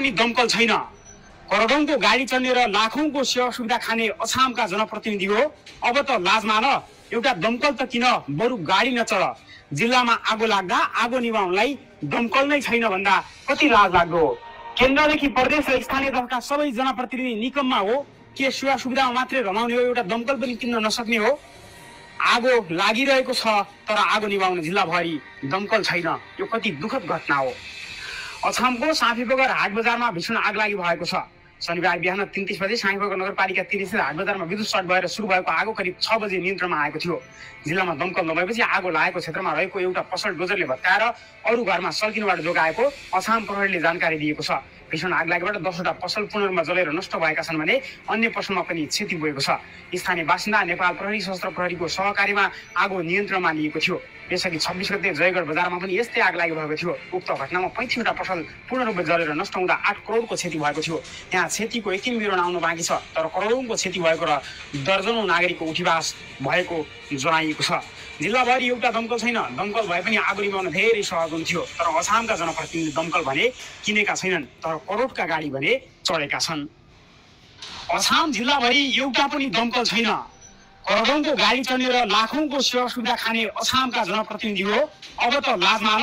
पनि दमकल छैन। करोडौंको गाडी चल्ने र लाखौंको सेवा सुविधा खाने अछामका जनप्रतिनिधि हो। अब त लाज मान, एउटा दमकल त किन, बरु गाडी नचढ। जिल्लामा आगो लाग्दा आगो निभाउनलाई दमकल नै छैन भन्दा कति लाज लाग्दो हो। केन्द्रदेखि प्रदेश र स्थानीय तहका सबै जनप्रतिनिधि निकममा हो। के सेवा सुविधामा मात्रै रमाउने हो, एउटा दमकल पनि किन्न नसक्ने हो। आगो लागिरहेको छ तर आगो निभाउने जिल्लाभरि दमकल छैन। यो कति दुःखद घटना हो। अछामको साँफीबगर हाट बजारमा भीषण आगलागी भएको छ। शनिबार बिहान 3:30 बजे साँफीबगर नगरपालिका 3 स्थित हाट बजारमा विद्युत सर्ट भएर सुरु भएको आगो करिब 6 बजे नियन्त्रणमा आएको थियो। जिल्लामा दमकल नभएपछि आगो लागेको क्षेत्रमा रहेको एउटा पसल डोजरले भत्काएर अरू घरमा सल्किनुबाट जोगाएको अछाम प्रहरीले जानकारी दिएको छ। भीषण आगलागीबाट 10वटा पसल पूर्ण रूपमा जलेर नष्ट भएका छन् भने अन्य पसलमा पनि क्षति भएको छ। स्थानीय बासिन्दा नेपाल प्रहरी सशस्त्र प्रहरीको सहकार्यमा आगो नियन्त्रणमा लिएको थियो। यसअघि 26 गते जयगढ बजारमा पनि यस्तै आगलागी भएको थियो। उक्त घटनामा 35वटा पसल पूर्ण रूपमा जलेर नष्ट हुँदा 8 करोडको क्षति भएको थियो। यहाँ क्षतिको एकिन विवरण आउनु बाँकी छ, तर करोडौंको क्षति भएको र दर्जनौं नागरिकको उठिवास भएको जनाइएको छ। जिल्लाभरि एउटा दमकल छैन। दमकल भए पनि आगो निभाउन धेरै सहज हुन्थ्यो। तर अछामका जनप्रतिनिधि दमकल भने किनेका छैनन्, तर करोडका गाडी भने चढेका छन्। अछाम जिल्लाभरि एउटा पनि दमकल छैन। करोडौंको गाडी चल्ने र लाखौंको सेवा सुविधा खाने अछामका जनप्रतिनिधि हो। अब त लाज मान,